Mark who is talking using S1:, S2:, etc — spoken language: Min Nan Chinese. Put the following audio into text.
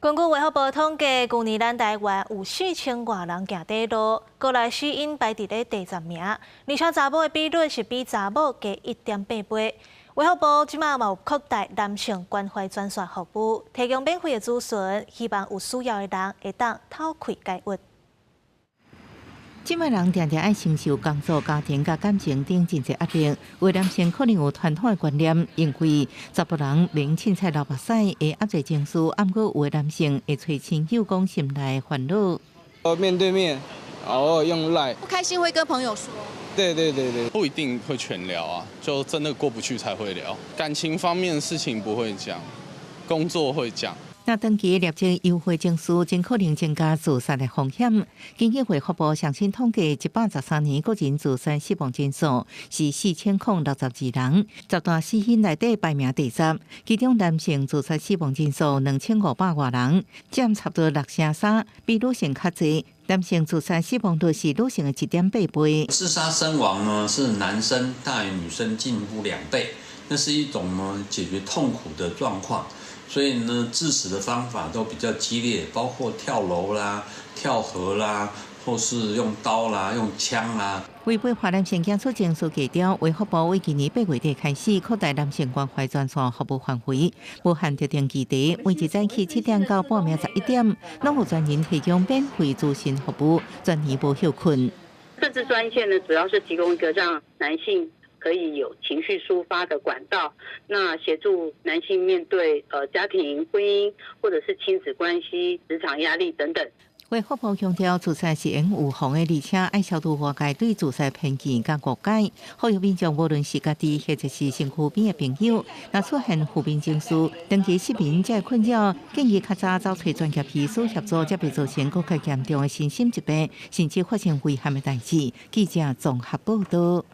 S1: 根據衛福部統計，舊年咱台灣有4000外人行短路，高來死因排佇咧第10名，而且查某的比率是比查某低1.8倍。衛福部這馬嘛有擴大男性關懷專線服務，提供免費的諮詢，希望有需要的人會當透氣解鬱。
S2: 這擺人定定愛承受工作、家庭佮感情等真濟壓力，有男性可能有傳統的觀念，認為查埔人免凊彩流目屎會壓制情緒，毋過有的男性會揣親友講心內煩惱。
S3: 面對面，偶爾用 LINE。
S4: 不開心會跟朋友說。
S3: 對對對對，
S5: 不一定會全聊啊，就真的過不去才會聊。感情方面的事情不會講，工作會講。
S2: 若長期累積憂鬱情緒，真可能增加自殺的風險。根據衛福部上新統計，113年個人自殺死亡人數是4062人，十大死因內底排名第十。其中男性自殺死亡人數2500外人，佔差不多六成三，比女性較濟。男性自殺死亡率是女性的1.8倍。
S6: 自殺身亡呢，是男生大於女生近乎2倍，那是一種呢解決痛苦的狀況。所以呢，致死的方法都比較激烈，包括跳樓啦、跳河啦，或是用刀啦、用槍啦。
S2: 為陪伴男性走出情緒低潮，衛福部為今年8月底開始擴大男性關懷專線服務範圍，無限特定議題，每日早起7點到半暝11點，攏有專人提供免費諮詢服務，全年無歇睏。
S7: 這支專線呢，主要是提供一個讓男性可以有情緒抒發的管道，那協助男性面對家庭、婚姻或者是親子關係、職場壓力等等。
S2: 衛福部強調，自殺是會預防的，而且愛消除外界對自殺偏見佮誤解。呼籲民眾無論是家己或者是身軀邊的朋友，若出現負面情緒、長期失眠這個困擾，建議較早走揣專業醫師協助，才袂造成閣較嚴重的身心疾病，甚至發生危險的代誌。記者綜合報道。